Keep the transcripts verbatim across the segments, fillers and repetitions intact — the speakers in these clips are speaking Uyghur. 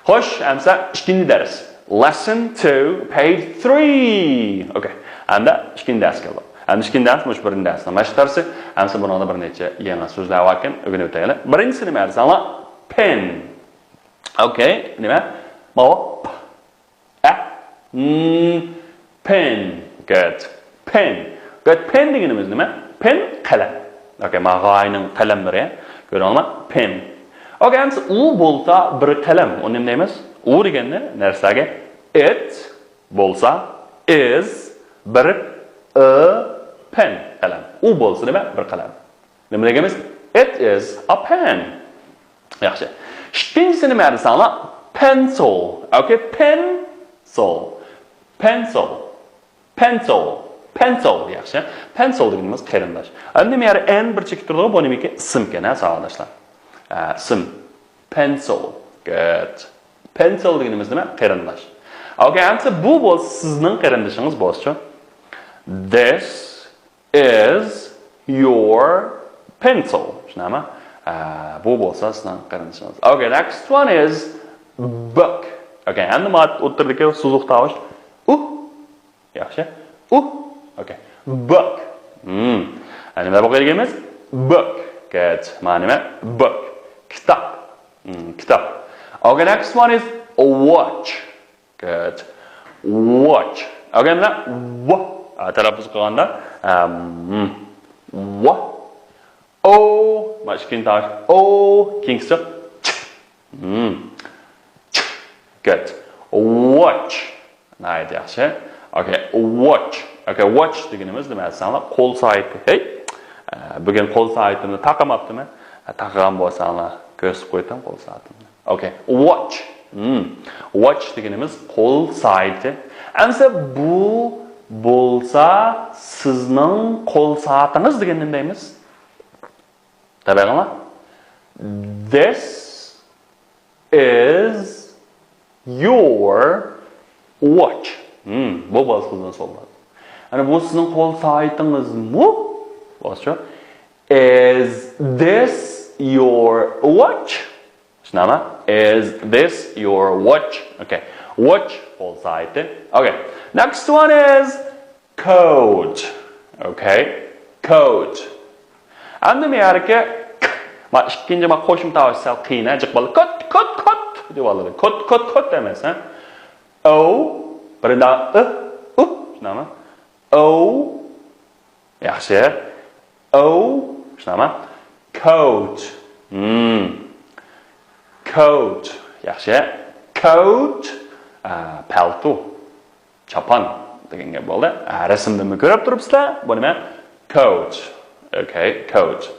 خوش، ئەمسە ئىككىنچى دەرس. Lesson two, page three. Okay. ئەمدى ئىككىنچى دەرس كەلدى. ئەمدى ئىككىنچى دەرس مۇشۇ بىرىنچى دەرسنىڭ مەشىق دەرسى. ئەمسە بۇنىڭدا بىر نەچچە يېڭى سۆزلەر باركەن، ئۆگىنىپ ئۆتەيلى. بىرىنچىسى نېمە دېسەڭلار؟ Pen. Okay. نېمە؟ ماۋۇ. ئە. Pen. Good. Pen. Good. Pen دېگىنىمىز نېمە؟ Pen قەلەم. Okay. ما غاينىڭ قەلەملىرى. كۆردۈڭلارمۇ؟ Pen. Okay. ئەمسە ئۇ بولسا بىر قەلەم. ئۇنى نېمە دەيمىز؟ ئۇ دېگەننى نەرسىلەرگە it بولسا is بىر a pen قەلەم. ئۇ بولسا نېمە؟ بىر قەلەم. نېمە دېگەنمىز؟ It is a pen. ياخشى. ئىككىنچىسى نېمە دېسەڭلار؟ Pencil. Okay, pencil. Pencil. Pencil. Pencil. ياخشى. Pencil دېگىنىمىز قېرىنداش. ئەمدى نېمە يەرى N بىر چېكىت تۇرىدۇ، بۇ نېمىكى؟ ئىسىمكەن ھە ساۋاقداشلار. ئە، ئىسىم. Pencil. Good. Pencil دېگىنىمىز نېمە؟ قېرىنداش. Okay, ئەمسە بۇ بولسا سىزنىڭ قېرىندىشىڭىز بولسىچۇ؟ This is your pencil. شۇنداقمۇ؟ ئە، بۇ بولسا سىزنىڭ قېرىندىشىڭىز. Okay, next one is book. Okay, ئەمدى مانا ئوتتۇرىدىكى سوزۇق تاۋۇش. ئۇ. ياخشى. ئۇ. Okay. Book. Hmm. ئە، نېمە بولغان دېگەنمىز؟ Book. Good. مانا نېمە؟ Book. كىتاب. Hmm, كىتاب. Okay, next one is a watch. Good. Watch. Okay, مانا ۋ. ئە، تەلەپپۇز قىلغاندا، ئەم، ۋ. ئو. مانا ئىككىنچى تاۋۇش. ئو. كېيىنكىسى چ. Hmm. چ. Good. Watch. ناھايىتى ياخشى. Okay, watch. Okay, watch دېگىنىمىز نېمە دېسەڭلار؟ قول سائىتى. ھەي، ئە، بۈگۈن قول سائىتىمنى تاقىماپتىمەن. ئە، تاقىغان بولساڭلار، كۆرسىتىپ قويتام قول سائىتىمنى. Okay, watch. Hmm. Watch دېگىنىمىز قول سائىتى. ئەمسە بۇ بولسا سىزنىڭ قول سائىتىڭىز دېگەننى دەيمىز. تەبىئىي. This is your watch. Hmm, bu boğazımızdan solmadı. Yani bu sizin kol saatiñizmi? Boğazça. Is this your watch? Şunama? Is this your watch? Okay. Watch kol saati. Okay. Next one is Coat. Okay. Coat. Endi bu yerge ma ikkinchi ma qo'shimcha tovush sal qiyin, ha, jiq bo'ladi. Kot, kot, kot deb oladi. Kot, kot, kot emas, ha. O, birinda I, U, shunami? O. Yaxshi. O, shunami? Coat. Hmm. Coat. Yaxshi. Coat. A, palto. Chapan degan gap bo'ldi. A, rasmdami ko'rib turibsizlar? Bu nima? Coat. Okay, coat.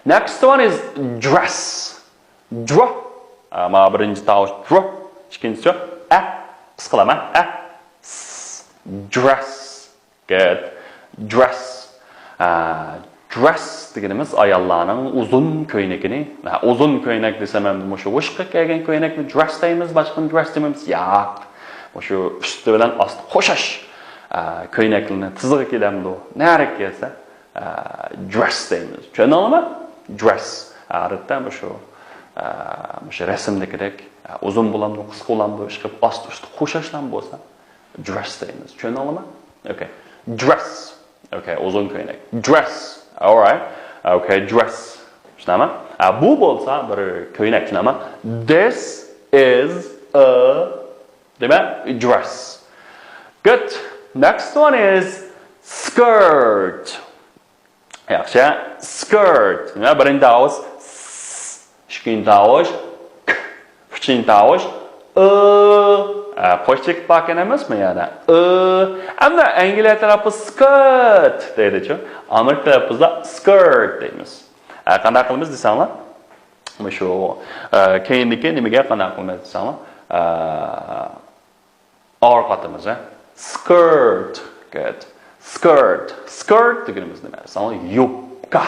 Next one is dress. Dr. A, ma birinchi tovush dr. Ikkinchisi a. Qisqalama a. S. Dress. Good. Dress. A, dress deganimiz ayollarning uzun ko'ynagini. Ha, uzun ko'ynak desam ham, mushu ishqi kiygan ko'ynakni dress deymiz, boshqani dress demaymiz. Yo'q. Mushu usti bilan osti qo'shish. A, ko'ynaklarni tizig'i kelamdi. Nari kelsa, a, dress deymiz. Tushundingizmi? Dress. A, odatda mushu, a, mushu rasmdagidek, a, uzun bo'lamdi, qisqa bo'lamdi, ishqilib osti usti qo'shashlar bo'lsa, dress deymiz. Tushundingizmi? Okay. Dress. Okay, uzun ko'ylak. Dress. All right. Okay, dress. Shunami? A, bu bo'lsa bir ko'ylak, shunami? This is a, demak, dress. Good. Next one is skirt. Yaxshi. Skirt. Nima? Birinchi tovush s, ikkinchi tovush k, uchinchi tovush ı. A, qo'shib chekib borgan emasmi yana? I. Ammo Angliya tarafı skirt deydi-ku. Amerika tarafımızda skirt deymiz. A, qanday qilamiz desanglar? Shu, a, keyindagi nimaga qanday qilamiz desanglar? A, Orqatimiz, a? Skirt. Good. Skirt. Skirt deganimiz nima? Masalan, yubka.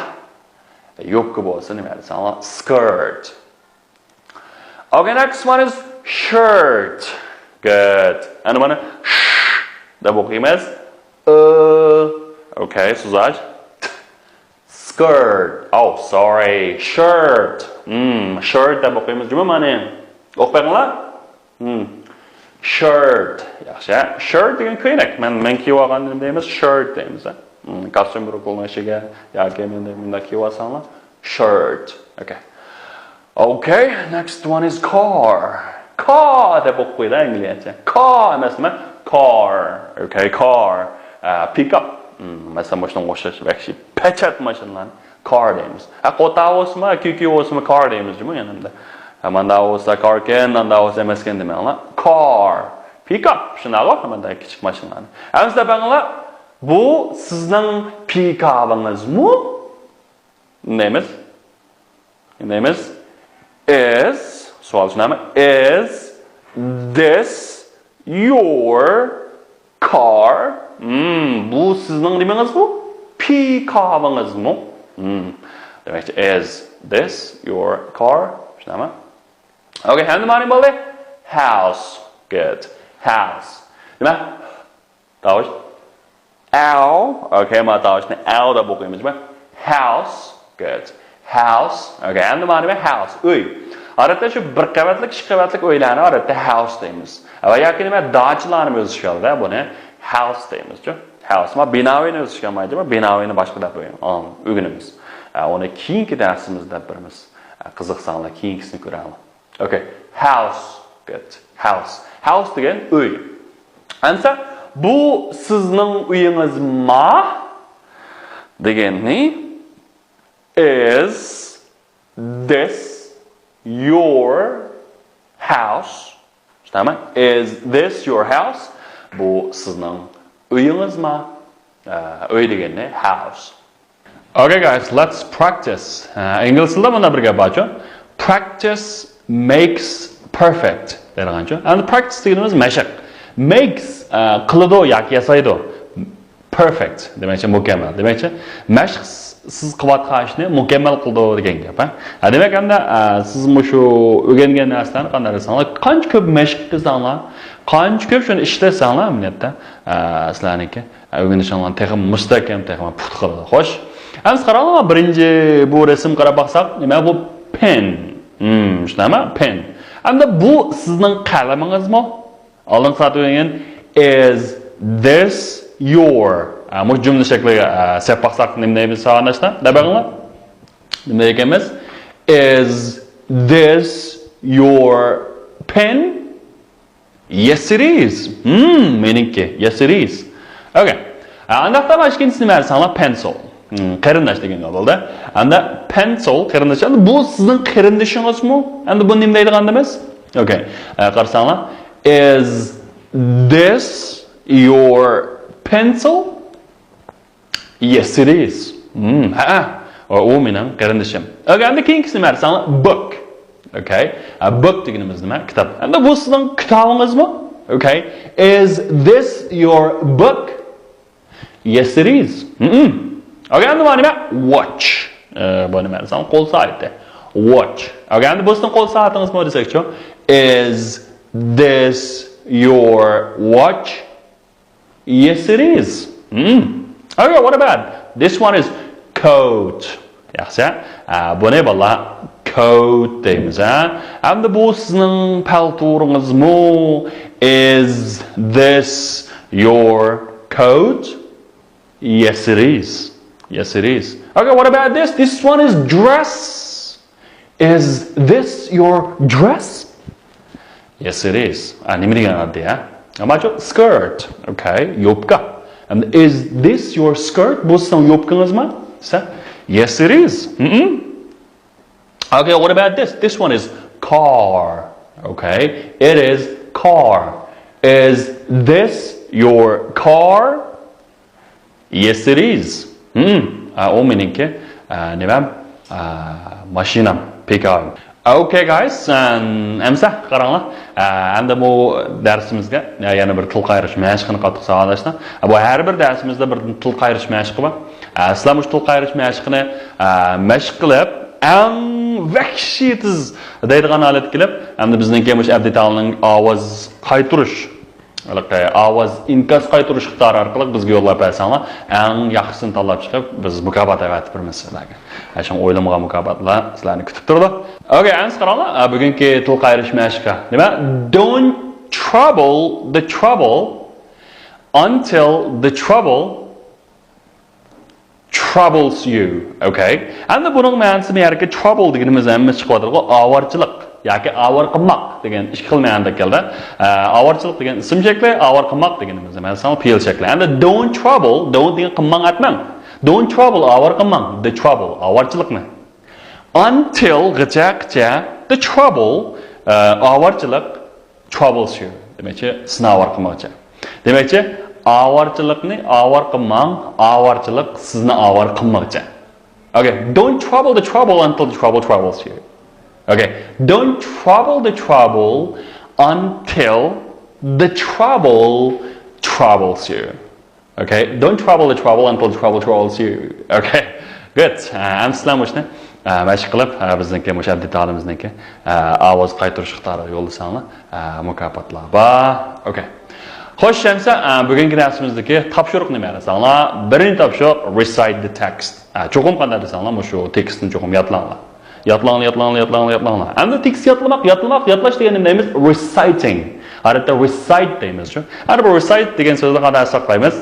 Yubka bo'lsa nima? Masalan, skirt. Okay, next one is shirt. Good. Ana mana sh deb o'qiymiz. I. Okay, so'zlash. T. Skirt. Oh, sorry. Shirt. Hmm, shirt deb o'qiymiz. Juma ma'ni. ئوقۇپ بېقىڭلار. Hmm. Shirt. ياخشى. Shirt دېگەن كۆينەك. مەن، مەن كىيىۋالغان نېمە دەيمىز؟ Shirt دەيمىز. Hmm. كاستيۇم رۇكۇلنىڭ ئىچىگە ياكى مۇنداق، مۇنداق كىيىۋالساڭلار. Shirt. Okay. Okay, next one is car. Car دەپ ئوقۇپ قويىدۇ ئەنگلىيەچە. Car ئەمەس نېمە؟ Car. Okay, car. Uh, pickup. Hmm. مەسىلەن، مۇشۇنىڭغا ئوخشاش ۋەھشىي پەچەت ماشىنىلارنى car دەيمىز. ھە، قوتا بولسىمۇ، كۈيكۈي بولسىمۇ car دەيمىز جۇمۇ يەنە. ھە، ماندا بولسا carكەن، ئاندا بولسا ئەمەسكەن دېمەڭلار. Car. Pickup. شۇنداقغۇ؟ ماندا كىچىك ماشىنىلارنى. ئەمسە دەپەڭلار، بۇ سىزنىڭ پىكاپىڭىزمۇ؟ نېمە دەيمىز؟ نېمە دەيمىز؟ Is. سوئال شۇنداقمۇ? Is this your car. Hmm, بۇ سىزنىڭ نېمىڭىزمۇ؟ پىكاپىڭىزمۇ؟ Hmm. دېمەكچى، is this your car? شۇنداقمۇ؟ Okay, ھەمدە مانا نېمە بولدى؟ House. Good. House. نېمە؟ تاۋۇش. L. Okay, مانا تاۋۇشنى L دەپ ئوقۇيمىز. House. Good. House. Okay, ئەمدى مانا نېمە؟ House. ئۆي. ئادەتتە شۇ بىر قەۋەتلىك، ئىككى قەۋەتلىك ئۆيلەرنى ئادەتتە house دەيمىز. ۋە ياكى نېمە، داچىلارنى ئۆز ئىچىگە ئالىدۇ بۇنى. House دەيمىزچۇ. House. ما بىنا ئۆينى ئۆز ئىچىگە ئالمايدۇ، ما بىنا ئۆينى باشقا دەپ ئۆگىنىمىز. ئە، ئۇنى كېيىنكى دەرسىمىزدە دەپ بېرىمىز. ئە، قىزىقساڭلار كېيىنكىسىنى كۆرەڭلار. Okay. House. Good. House. House دېگەن ئۆي. ئەمسە، بۇ سىزنىڭ ئۆيىڭىزما؟ دېگەننى، is this your house? شۇنداقمۇ؟ Is this your house? بۇ سىزنىڭ ئۆيىڭىزما؟ ئە، ئۆي دېگەننى house. Okay, guys, let's practice. ئە، ئىنگلىز تىلىدا مۇنداق بىر گەپ بارچۇ. Practice makes perfect دەيدىغانچۇ. ئەمدى practice دېگىنىمىز مەشىق. Makes، ئە، قىلىدۇ ياكى ياسايدۇ. Perfect دېمەكچى، مۇكەممەل. دېمەكچى، مەشىق سىز قىلىۋاتقان ئىشنى مۇكەممەل قىلىدۇ دېگەن گەپ، ھە. ھە، دېمەك، ئەمدى، ئە، سىز مۇشۇ ئۆگەنگەن نەرسىلەرنى قانداق دېسەڭلار، قانچە كۆپ مەشىق قىلساڭلار، قانچە كۆپ شۇنى ئىشلەتسەڭلار، ئەمەلىيەتتە، ئە، سىلەرنىڭكى ئۆگىنىشىڭلارنى تېخىمۇ مۇستەھكەم، تېخىمۇ پۇختا قىلىدۇ. خوش. ئەمدى قاراڭلار، بىرىنچى بۇ رەسىمگە قاراپ باقساق، نېمە بۇ؟ Pen. Hmm، شۇنداقمۇ؟ Pen. ئەمدى بۇ سىزنىڭ قەلىمىڭىزمۇ؟ ئالدىنقى سائەتتە ئۆگەنگەن، is this your؟ ئە، مۇشۇ جۈملە شەكلىگە، ئە، سەپ باقساق نېمە دەيمىز ساۋاقداشلار؟ دەپ بېقىڭلار. نېمە دەيدىكەنمىز؟ Is this your pen? Yes, it is. Hmm, مېنىڭكى. Yes, it is. Okay. ئە، ئانداقتا مانا ئىككىنچىسى نېمە دېسەڭلار؟ Pencil. Hmm، قېرىنداش دېگەن گەپ بولدى. ئەمدى pencil، قېرىنداش. ئەمدى بۇ سىزنىڭ قېرىندىشىڭىزمۇ؟ ئەمدى بۇ نېمە دەيدىغاندىمىز؟ Okay. ئە، قارىساڭلار. Is this your pencil? Yes, it is. Hmm, ھەئە. ئۇ، ئۇ مېنىڭ قېرىندىشىم. Okay، ئەمدى كېيىنكىسىنى نېمە دېسەڭلار؟ Book. Okay. ئە، book دېگىنىمىز نېمە؟ كىتاب. ئەمدى بۇ سىزنىڭ كىتابىڭىزمۇ؟ Okay. Is this your book? Yes, it is. Hmm. Okay، ئەمدى بۇ نېمە؟ Watch. ئە، بۇ نېمە دېسەڭ؟ قول سائىتى. Watch. Okay، ئەمدى بۇ سىزنىڭ قول سائىتىڭىزمۇ دېسەكچۇ؟ Is this your watch? Yes, it is. Hmm. Okay, what about this one is coat. ياخشى. ئە، بۇنى بالىلار coat دەيمىز، ھە؟ ئەمدى بۇ سىزنىڭ پەلتويىڭىزمۇ؟ Is this your coat? Yes, it is. Yes, it is. Okay, what about this? This one is dress. Is this your dress? Yes, it is. ئە، نېمە دېگەن ئاددىي، ھە؟ ئەمما چوق skirt. Okay, يوپكا. And is this your skirt? بۇ سىزنىڭ يوپكىڭىزمۇ؟ دېسە، yes, it is. Hmm. Okay, what about this? This one is car. Okay, it is car. Is this your car? Yes, it is. Hmm. ئە، ئۇ مېنىڭكى، ئە، نېمەم؟ ئە، ماشىنام، پىكاپىم. Okay, guys, ئەمسە قاراڭلار. ئە، ئەمدى بۇ دەرسىمىزگە، ئە، يەنە بىر تىل قايرىش مەشىقىنى قاتتىق ساۋاقداشلار. ئە، بۇ ھەر بىر دەرسىمىزدە بىر تىل قايرىش مەشىقى بار. ئە، سىلەر مۇشۇ تىل قايرىش مەشىقىنى، ئە، مەشىق قىلىپ، ئەڭ ۋەھشىي تېز دەيدىغان ھالەتكە كېلىپ، ئەمدى بىزنىڭكى مۇشۇ ئەبدىتالنىڭ ئاۋاز قايتۇرۇش ھېلىقى ئاۋاز ئىنكاس قايتۇرۇش ئىقتىدارى ئارقىلىق بىزگە يوللاپ بەرسەڭلار، ئەڭ ياخشىسىنى تاللاپ چىقىپ، بىز مۇكاپات ئەۋەتىپ بېرىمىز سىلەرگە. شۇڭا ئويلىمىغان مۇكاپاتلار سىلەرنى كۈتۈپ تۇرىدۇ. ئوكەي، ئەمسە قاراڭلار، بۈگۈنكى تىل قايرىش مەشىقى. نېمە؟ Don't trouble the trouble until the trouble troubles you. ئوكەي. ئەمدى بۇنىڭ مەنىسى بۇ يەردىكى trouble دېگىنىمىز ھەممە چىقىۋاتىدىغۇ، ئاۋارىچىلىق ياكى ئاۋارە قىلماق دېگەن ئىككى خىل مەنىدە كەلدى. ئە، ئاۋارىچىلىق دېگەن ئىسىم شەكلى، ئاۋارە قىلماق دېگىنىمىز مەسىلەن پېئىل شەكلى. ئەمدى don't trouble، don't دېگەن قىلماڭ، ئەتمەڭ. Don't trouble، ئاۋارە قىلماڭ، the trouble، ئاۋارىچىلىقنى. Until، غىچە، غىچە، the trouble، ئە، ئاۋارىچىلىق، troubles you. دېمەكچى، سىزنى ئاۋارە قىلماقچى. دېمەكچى، ئاۋارىچىلىقنى ئاۋارە قىلماڭ، ئاۋارىچىلىق سىزنى ئاۋارە قىلماقچى. Okay, don't trouble the trouble until the trouble troubles you. Okay, don't trouble the trouble until the trouble troubles you. Okay, don't trouble the trouble until the trouble troubles you. Okay, good. ئەمدى سىلەر مۇشۇنى مەشىق قىلىپ، بىزنىڭكى مۇشۇ ئەبدىتالىمىزنىڭكى ئاۋاز قايتۇرۇش ئىقتىدارىغا يوللىساڭلار، مۇكاپاتلار بار. Okay. خوش، ئەمسە بۈگۈنكى دەرسىمىزدىكى تاپشۇرۇق نېمە دېسەڭلار، بىرىنچى تاپشۇرۇق recite the text. چوقۇم قانداق دېسەڭلار، مۇشۇ تېكىستنى چوقۇم يادلاڭلار. يادلاڭلار، يادلاڭلار، يادلاڭلار، يادلاڭلار. ئەمدى تېكىست يادلىماق، يادلىماق، يادلاش دېگەننى نېمە دەيمىز؟ Reciting. ئادەتتە recite دەيمىز شۇ. ئەنە بۇ recite دېگەن سۆزنى قانداق ساقلايمىز؟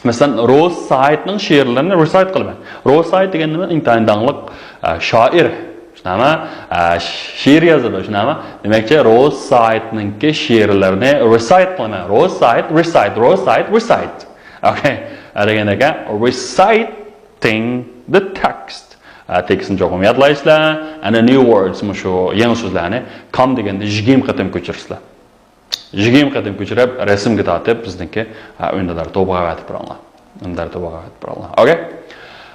مەسىلەن، روز سايتنىڭ شېئىرلىرىنى recite قىلىمەن. روز سايت دېگەن نېمە؟ ئىنتايىن داڭلىق، ئە، شائىر. شۇنداقمۇ؟ ئە، شېئىر يازىدۇ، شۇنداقمۇ؟ دېمەكچى، روز سايتنىڭكى شېئىرلىرىنى recite قىلىمەن. روز سايت، recite، روز سايت، recite. Okay. ئە، دېگەندەك، reciting the text. ئە، تېكىستنى چوقۇم يادلايسىلەر. And the new words، مۇشۇ يېڭى سۆزلەرنى كام دېگەندە يىگىرمە قېتىم كۆچۈرىسىلەر. يىگىرمە قېتىم كۆچۈرۈپ، رەسىمگە تارتىپ، بىزنىڭكى، ئە، ئۈندىدار توبىغا ئەۋەتىپ بېرىڭلار. ئۈندىدار توبىغا ئەۋەتىپ بېرىڭلار. Okay.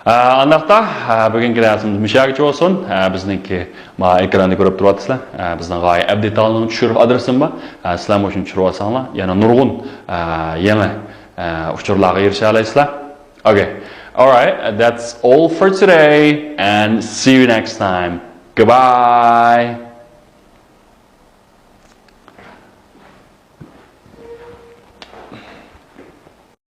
ئە، ئانداقتا، ئە، بۈگۈنكى دەرسىمىز مۇشۇ يەرگىچە بولسۇن. ئە، بىزنىڭكى ما ئېكراندا كۆرۈپ تۇرۇۋاتىسىلەر. ئە، بىزنىڭ غايە ئەبدىتالنىڭ چۈشۈرۈپ ئادرېسىمۇ بار. ئە، سىلەر مۇشۇنى چۈشۈرۈۋالساڭلار، يەنە نۇرغۇن، ئە، يېڭى، ئە، ئۇچۇرلارغا ئېرىشەلەيسىلەر. Okay. All right. That's all for today and see you next time. Goodbye.